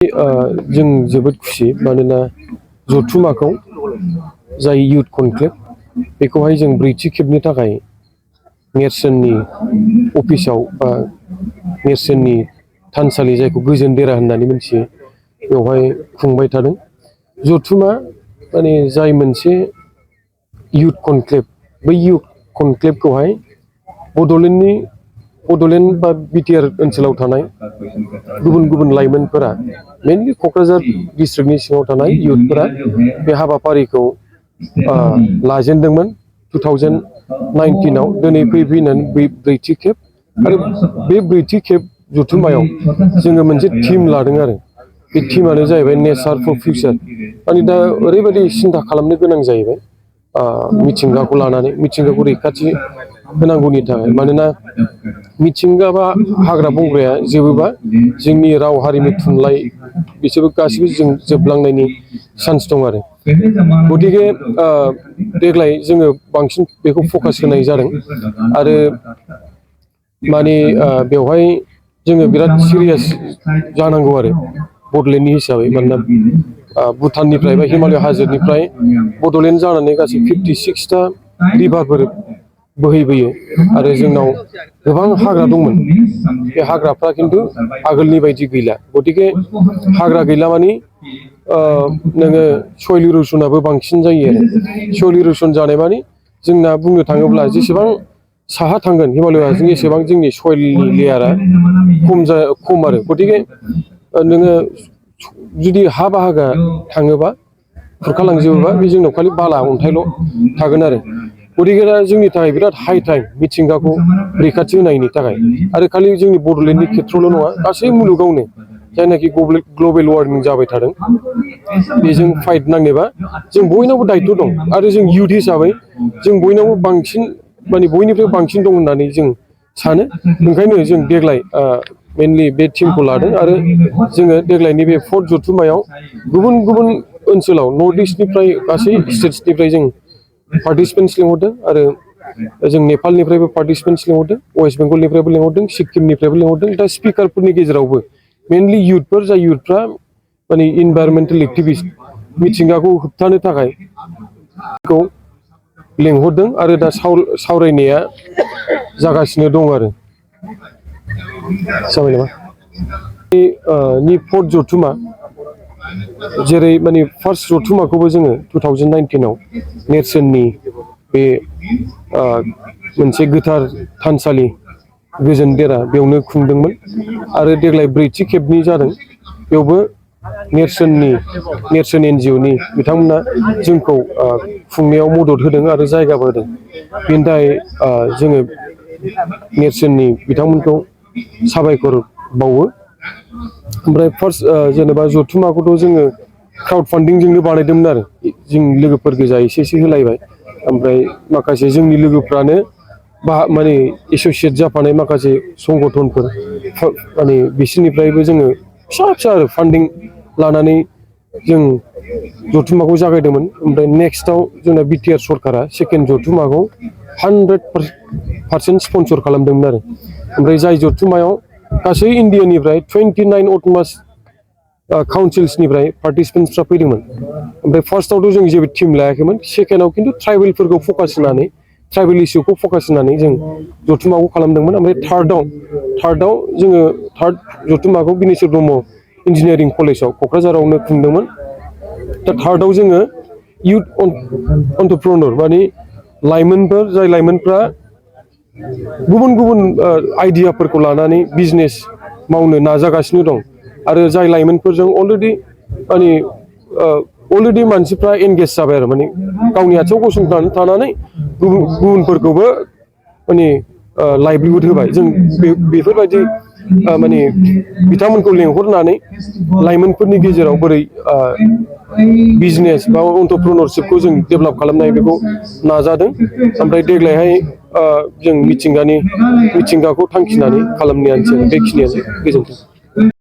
जों जोबोद खुसि मानोना जथुम्माखौ जाय युथ कनक्लेव बेखौहाय जों ब्रैथि खेबनि थाखाय नेरसोननि अफिसाव बा नेरसोननि थानसालि जायखौ गोजोन देरा होननानै मिथियो बेवहाय खुंबाय थादों। जथुम्मा माने जाय मोनसे युथ कनक्लेव बै युथ कनक्लेवखौहाय बड'लेण्ड बा बिटिआर ओनसोलाव थानाय गुबुन गुबुन लाइमोनफोरा मेनलि क'क्राझार डिस्ट्रिक्टनि सिङाव थानाय युथफोरा बे हाबाफारिखौ लाजेनदोंमोन 2019 आव दिनै फैनानै ब्रैथि खेब आरो बे ब्रैथि खेब जथुम्मायाव जोङो मोनसे थीम लादों आरो बे थीमानो जाहैबाय नेचार फर फिउचार। माने दा ओरैबायदि सिन्था खालामनो गोनां जाहैबाय मिथिंगाखौ लानानै मिथिंगाखौ रैखाथि होनांगौनि थाखाय मानोना मिथिंगा बा हाग्रा बंग्राया जोबोबा जोंनि राव हारिमु थुनलाइ बिसोरबो गासिबो जों जोबलांनायनि चान्स दं आरो गतिके देग्लाय जोङो बांसिन बेखौ फकास होनाय जादों आरो माने बेवहाय जोङो बिराद सिरियास जानांगौ आरो बड'लेण्डनि हिसाबै मानोना भुटाननिफ्राय बा हिमालय हाजोनिफ्राय बड'लेण्ड जानानै गासै 56टा रिभारफोर बोहैबोयो आरो जोंनाव गोबां हाग्रा दंमोन बे हाग्राफ्रा खिन्थु आगोलनि बायदि गैला। गतिके हाग्रा गैला मानि नोङो सयल इर'सनाबो बांसिन जायो आरो सयल इर'सन जानाय मानि जोंना बुंनो थाङोब्ला जेसेबां साहा थांगोन हिमालय हाजों एसेबां जोंनि सयलनि लेयारा खम आरो गतिके नोङो जुदि हा बाहागोआ थाङोबा खुरखालांजोबोबा बे जोंनाव खालि बाला अन्थाइल' थागोन आरो गतिके दा जोंनि थाखाय बिराद हाइ टाइम मिथिंगाखौ रैखाथि होनायनि थाखाय आरो खालि जोंनि बड'लेण्डनि खेथ्र'ल' नङा गासै मुलुगावनो जायनाखि ग्लबेल वार्मिं जाबाय थादों बेजों फाइट नांनोबा जों बयनावबो दायथ' दं आरो जों युथ हिसाबै जों बयनावबो बांसिन माने बयनिफ्राय बांसिन दं होननानै जों सानो। ओंखायनो जों देग्लाय मेनलि बे टीमखौ लादों आरो जोङो देग्लायनि बे 4th जथुम्मायाव गुबुन गुबुन ओनसोलाव नर्थ इस्टनिफ्राय गासै स्टेट्सनिफ्राय जों पार्टिसिपेन्टस लिंहरदों आरो जों नेपालनिफ्रायबो पार्टिसिपेन्टस लिंहरदों वेस्ट बेंगलनिफ्रायबो लिंहरदों सिक्किमनिफ्रायबो लिंहरदों दा स्पिकारफोरनि गेजेरावबो मेनलि युथफोर जाय युथफ्रा माने इनभाइरमेन्टेल एक्टिभिस्ट मिथिंगाखौ होबथानो थाखाय खौ लेंहरदों आरो दा सावरायनाया जागासिनो दं आरो जाबाय नामा 4th जथुम्मा जेरै माने फार्स्ट जथुम्माखौबो जोङो 2019 आव नेरसोननि बे मोनसे गोथार थानसालि गोजोन देरा बेयावनो खुंदोंमोन आरो देग्लाय ब्रैथि खेबनि जादों बेयावबो नेरसोन NGO नि बिथांमोना जोंखौ खुंनायाव मदद होदों आरो जायगाबो होदों बेनि थाखाय जोङो नेरसोननि बिथांमोनखौ साबायखर बावो। ओमफ्राय फार्स्ट जेनेबा जथुम्माखौथ' जोङो क्राउड फान्डिंजोंनो बानायदोंमोन आरो जों लोगोफोर गोजा एसे होलायबाय ओमफ्राय माखासे जोंनि लोगोफ्रानो माने एस'सियेट जाफानाय माखासे संगठनफोर माने बिसोरनिफ्रायबो जोङो फिसा आरो फान्डिं लानानै जों जथुम्माखौ जागायदोंमोन। ओमफ्राय नेक्स्टआव जोंना बिटिआर सरकारा सेकेन्ड जथुम्माखौ 100% स्पन्सर खालामदोंमोन आरो ओमफ्राय जाय जथुम्मायाव गासै इण्डियानिफ्राय 29 अट'नमास काउन्सिल्सनिफ्राय पार्टिसिपेन्टसफ्रा फैदोंमोन। ओमफ्राय फार्स्टआवथ' जों जेबो टिम लायाखैमोन सेकेन्डआव खिन्थु ट्राइबेलफोरखौ फकास होनानै ट्राइबेल इस्युखौ फकास होनानै जों जथुम्माखौ खालामदोंमोन। ओमफ्राय थार्डआव जोङो थार्ड जथुम्माखौ बिनेश्वर ब्रह्म इन्जिनियारिं कलेजाव क'क्राझारावनो खुंदोंमोन। दा थार्डआव जोङो युथ एन्टारप्रेन्योर माने लाइमोनफोर जाय लाइमोनफ्रा गुबुन गुबुन आइडियाफोरखौ लानानै बिजनेस मावनो नाजागासिनो दं आरो जाय लाइमोनफोरजों अलरेडि मानसिफ्रा एंगेज जाबाय आरो माने गावनि आथिङाव गसंथानानै थानानै गुबुनफोरखौबो माने लाइभलिहुड होबाय जों बेफोरबायदि माने बिथांमोनखौ लेंहरनानै लाइमोनफोरनि गेजेराव बोरै बिजनेस बा एन्टारप्रेन्योरशिपखौ जों डेभेलप खालामनो हायो बेखौ नाजादों। ओमफ्राय देग्लायहाय जों मिथिंगाखौ थांखिनानै खालामनायानोसै बेखिनियानो गोजोन्थों।